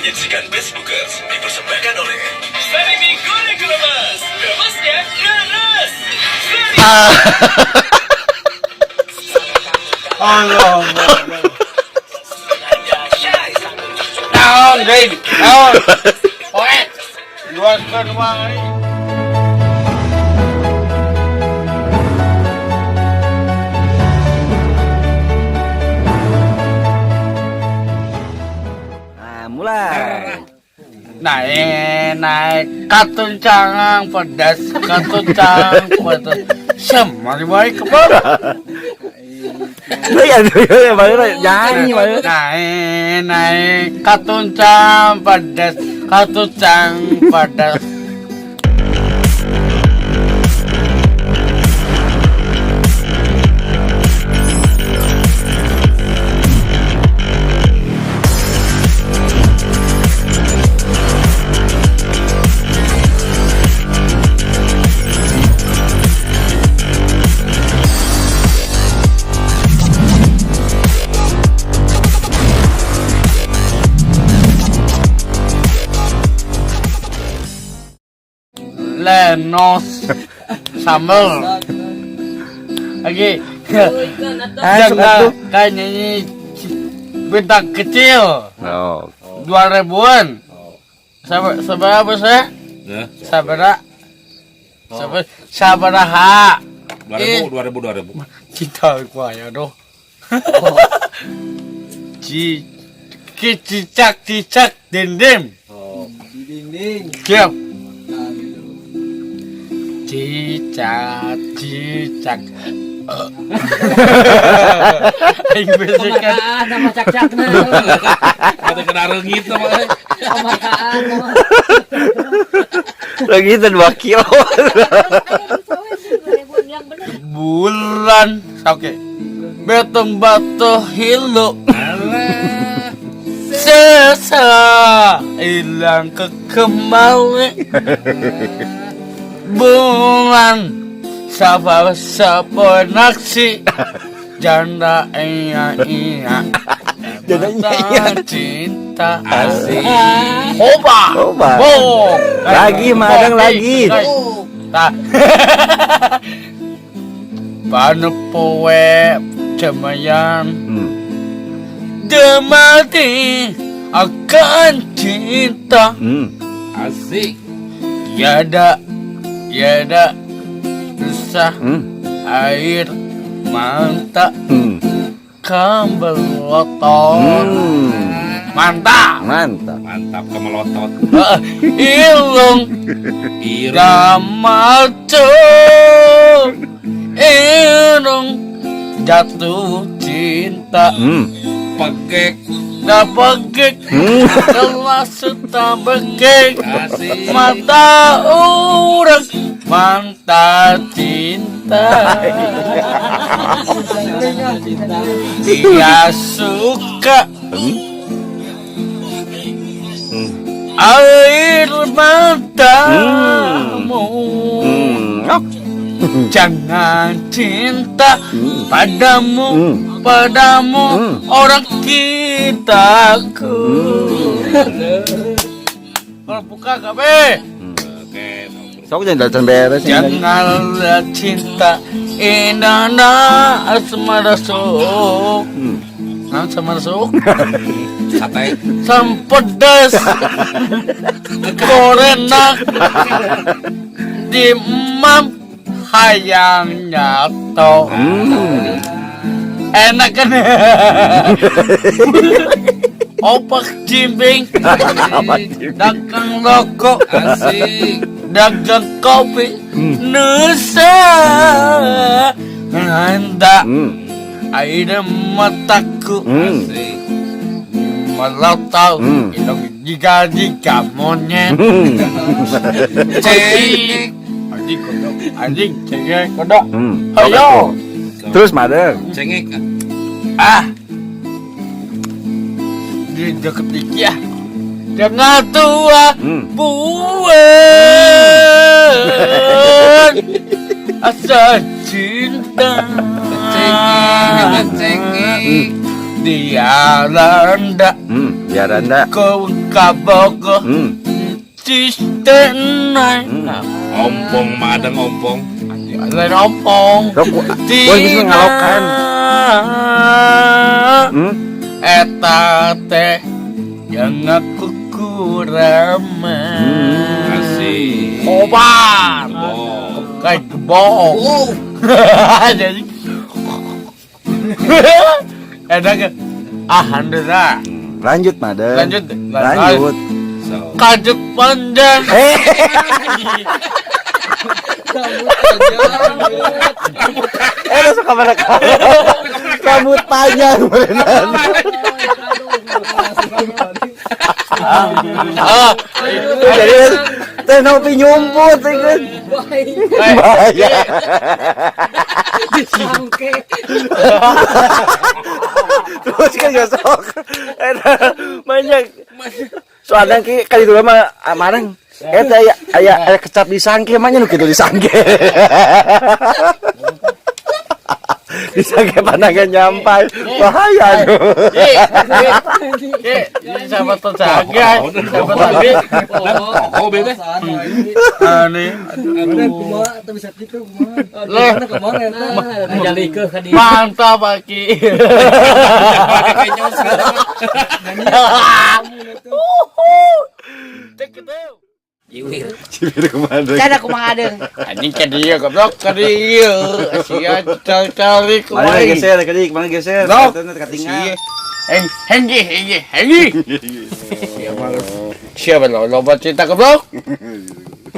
Menyaksikan Facebookers dipersembahkan oleh Sarimi Goreng Kremes. Kremesnya deres. Sari. Allah. Naon deui? Naon? Poe. Luaskeun wae. Nah, mulai. Naik naik katuncang pedas, katuncang pedas. Sem, mari baik kebon. Ya, ya, baru nyanyi baru. Naik naik katuncang pedas, katuncang pedas. Lenos sambel lagi. Ah, Jangan tuh. kayak nyanyi bintang kecil. Oh. 2000-an. Sabar, sabar apa saya? Sabar. Sabar, sabaraha. 2000, 2000, 2000. Cinta gua ya doh. Ci ki cicak cicak dindim. Dinding. Siap. Cicak cicak. Aing basic kan. Pemakaan sama cak-cakna. Kata kena reungit sama euy. Pemakaan sama. Lagi itu 2 kilo. Bulan oke. Betong batu hilu. Alah. Sesa hilang ke kembali. Bulan sapa sapa naksi janda iya iya. Janda iya, iya. Cinta Asik. Hoba. Hoba. Bo. Lagi, Madang, lagi. Tah. Panu poe cemayan demati akan cinta. Asik. Yada yada susah air mata kemelotot. Mantap. Mantap. Mantap kemelotot. Ilung Irung. Damacu irung jatuh cinta. Pegek. Dapegek telah suta bekek. Asik. Mata orang mantap cinta. Dia suka air matamu. Jangan cinta padamu, padamu orang kitaku. Kalau buka kabe. Oke. Sok jangan datang beres ini lagi. Janganlah cinta inana asmara sok. Nah, asmara sok. Sate. Sampedes korenak di mam hayang nyato. Enak kan? Opak cimbing, dagang rokok, Asik. Dagang kopi, nusa nganda air mataku. Asik. Melotot, hidung jika jika monyet. Cengek, anjing kodok, anjing cengek kodok. Ayo. Terus Madang. Cengek. Ah, di deket dikit ya. Jangan tua buan asa cinta. Cengek. Cengek. Dia randa. Dia randa. Kau kabogo. Cistenai. Ompong madang ompong. Lain ompong. Boleh bisa ngalokan. Eta teh yang aku kurama. Asik. Kobar. Kayak gebok. Jadi enak. Ah, alhamdulillah. Lanjut, Madang. Lanjut. Lanjut. Kajuk panjang. Suka mana rambut panjang beneran. Jadi teh nopi nyumput kan. Bahaya. Disangke. Terus kan gak sok. Banyak. Soalnya ki kali dulu mah marang. Eta aya aya kecap disangke mah nya nu kitu disangke. Disangke pandangan nyampai. Bahaya tuh. Siapa tuh sangke? Siapa tadi? Oh, bebe. Aneh. Aduh, kumaha teu bisa kitu kumaha. Leh. Kemana eta? Ngajalikeun ka dieu. Mantap Aki. Jiwir. Cibir kemana? Cara kumaha deung. Anjing ka dieu goblok ka dieu. Sia cari Mana kumaha. geser ka dieu, mana geser? Sok. Katingal. Henggi henggi henggi. Siapa lo loba cerita goblok?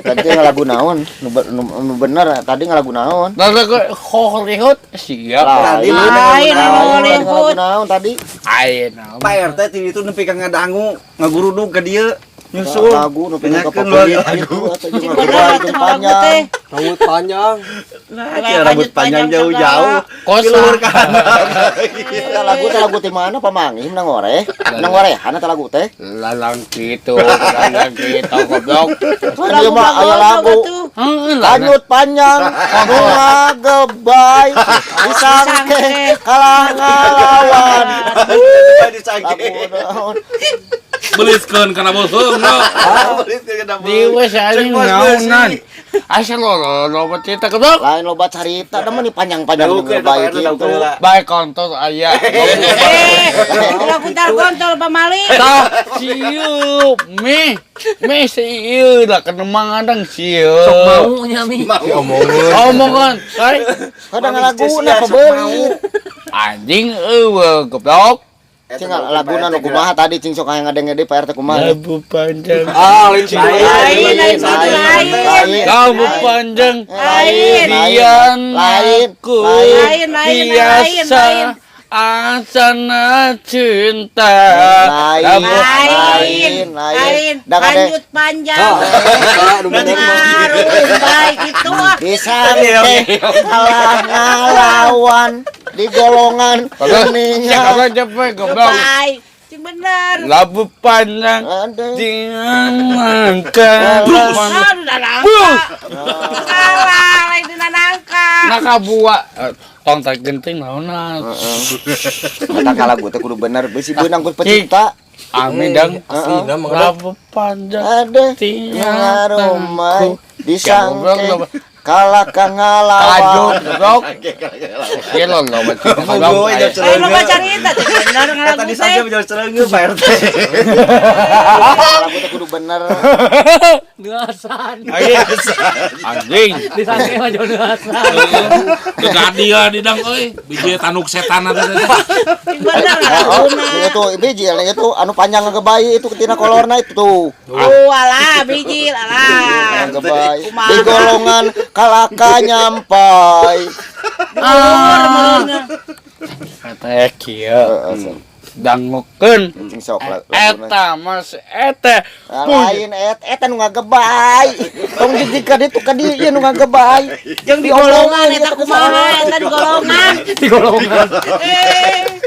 Tadi ngalagu naon? Nu bener tadi ngalagu naon? Lalu ke Hollywood siap. Tadi Lain ngalagu naon tadi? Ayeuna naon. Pak RT ti itu nepi ka ngadangu, ngagurudug ka dieu. Nyusul lagu nepi ka Nanyakeun lagu. Panjang. Rambut panjang. Nah, rambut panjang jauh-jauh. Kosa. Luhur ka handap. Eta lagu teh lagu ti mana pamanggih menang oreh? Menang orehan eta lagu teh. Lalang kitu, lalang kitu goblok. Kan ieu mah aya lagu. Lanjut panjang, nu ngagebay, disangke kalah ngalawan. Disangke. Lagu naon? Beliskeun kana boseung no. Beliskeun kana Di wes anjing naonan. Asa lo loba cerita goblok. Lain loba carita da mah ni panjang-panjang nu ngebae kitu. Bae kontol aya. Ulah kontol pamali. Tah sieup mi. Mi sieu da kenemang adang sieu. Sok mau nya mi. Omongan, kai. Kadang laguna pabeulit. Anjing eueuh goblok. Cing laguna nu kumaha tadi cing sok hayang ngadenge deui Pak RT kumaha. Labu panjang. Ah, lain Lain lain lain. Labu panjang. Lain. Dian Lain. aku Lain lain lain biasa lain. asana cinta. Lain. Lain. Lain. Lanjut panjang. Baik itu ah. Disangke kalah ngalawan di golongan Siapa cepet goblok. Baik. Cing bener. Labu panjang diangkat. Aduh, udah nangka. Salah, lain dina nangka. Nah kabuak tong tak genting naonna. Kata lagu teh kudu bener bisi beunang ku pencipta. Amin dang. Heeh. Labu panjang Ada ngarumai disangke kalah ka Tajuk ngalawan. goblok. Ieu lo lo Goblok. Lain loba carita teh bener ngalagu Tadi teh. saja jauh celeungeun Pak RT. Lagu teh kudu bener. Neuasan. Anjing. Disangke mah jauh neuasan. Kegadian di dang euy. Biji tanuk setan eta teh. Cing bener Oh, ngalaguna. itu biji itu anu panjang ngegebai itu tina kolorna itu tuh. Oh, alah bijil alah. Ngegebai di golongan kalaka nyampai. Ah. Kata kieu. Dangukeun. Cing sok laguna. Eta mas eta. Lain et eta nu ngagebai. Tong jijik ka ditu ka dieu ieu nu ngagebai. Jeung di golongan eta kumaha eta di golongan. Di golongan. Eh.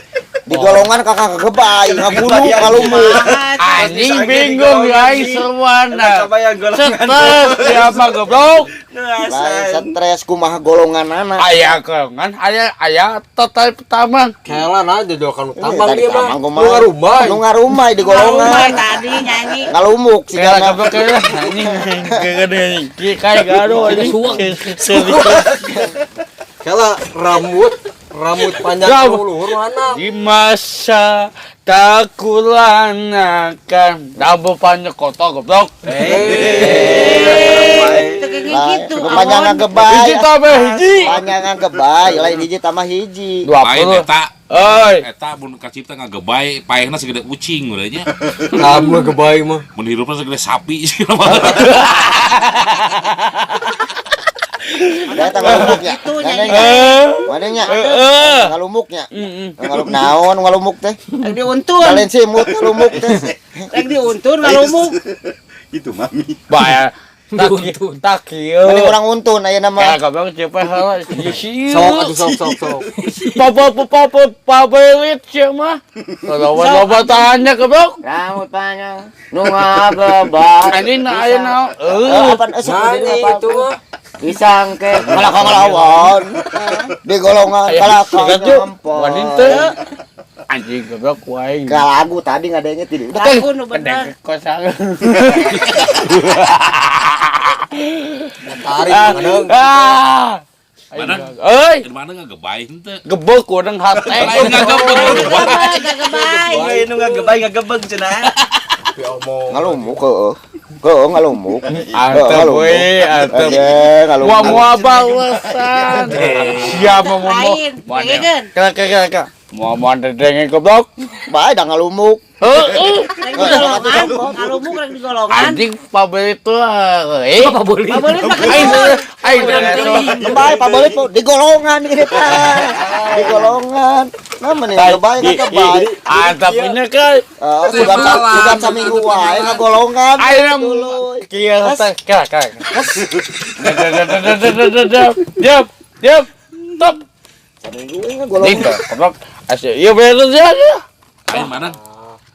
Di golongan kakak kegebay, ngabulu ngalumuk. Anjing bingung ya aing seruana. Kabayang golongan. Stres siapa goblok? Lain stres kumaha golongan anak. Aya golongan, aya aya total pertama. Kelan aja doakan Tambang tambang dia mah. kumaha. Nu ngarumbai. Nu ngarumai di Ngarumai golongan. tadi nyanyi. Ngalumuk Kela sigana. goblok kela anjing gede anjing. Kayak gado anjing. Kela rambut rambut panjang Rambut. luhur mana? Di masa takulanakan rambut panjang kotor goblok. Teu kayak Lain, gitu. nu panjang Awon. ngagebay. Hiji tambah hiji. Panjang ngagebay, lain hiji tambah hiji. Lain 20. eta. Oi. Eta mun kacipta ngagebay paehna segede ucing udah nya. Kamu gebay mah. Mun hirupna segede sapi sih. Da eta ngalumuknya. Gitu nyanyi. Eh. Mana nya? Heeh. Ngalumuknya. Heeh. Ngalumuk naon ngalumuk teh? Rek diuntun. Kalian simut ngalumuk teh. Rek diuntun ngalumuk. Itu mami. Bae. Tak tak kieu. Mending urang untun ayeuna Kayak mah. goblok cepet heula. Sok atuh sok sok sok. Papa papa pabelit sia mah. Loba-loba tanya goblok. Rambut panjang nu ngagebay. Anjing na aya naon? Eh, Eh. apaan esuk Nyanyi itu mah. Disangke kalakang ngelawan. Di golongan kalakang Sikat nyampon. Wanin teh. Anjing goblok ku aing. Gak lagu tadi ngadengnya tidak. Udah Lagu nu bener. Pendek kosong. Tarik kadang. Ah. Mana? Euy, Mana ngagebay henteu. gebek urang hate. Lain ngagebeg. Gagebay. Lain nu ngagebay ngagebeg cenah. Tapi omong. ngalumuk heeh. Heeh ngalumuk. Antep we, antep. Anjing ngalumuk. Wah mau balesan. Siapa mau mau? Lain, dengekeun. Kela kela kela. Mau mau dedenge goblok. Bae da ngalumuk. Heeh. Rek di golongan, ngalumuk rek di golongan. Anjing pabelit tuh. Eh. Apa boleh? Pabelit mah Aing keluar. aing Bae pabelit di golongan gini teh. Di golongan. Nah mending ngebay ngebay. Antep punya kan. Eh, sugan sugan saminggu wae ngagolongan. Aing Tuluy. kieu teh kela kela. Diam diam. Stop. Saminggu we ngagolongan. Gitu, goblok. Asik. Iya bener ya. Lain mana?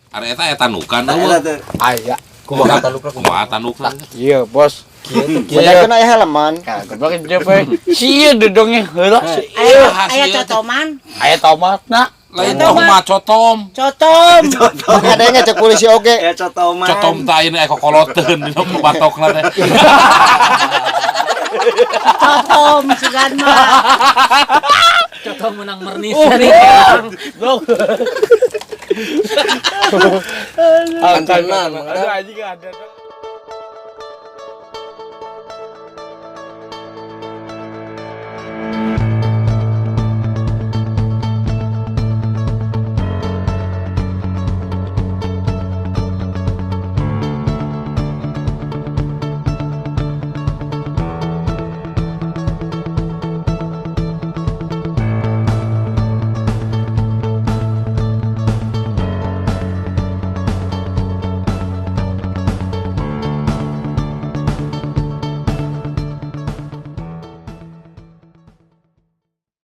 Are eta eta tanukan eueuh. Aya. Kumaha tanukna kumaha? Kumaha tanukan? Iya, bos. Bener aya heleman. Goblok cepet. Sia dodongnya heula. Aya aya cotoman. Aya tomatna. Lain tong mah cotom. Cotom. Ngadengnya cek polisi oge. Ya cotoman. Cotom teh ayeuna aya kokoloteun dina batokna teh. Cotom sugan mah. Contoh menang mernis. Goblok. Antenan, Aduh anjing ada.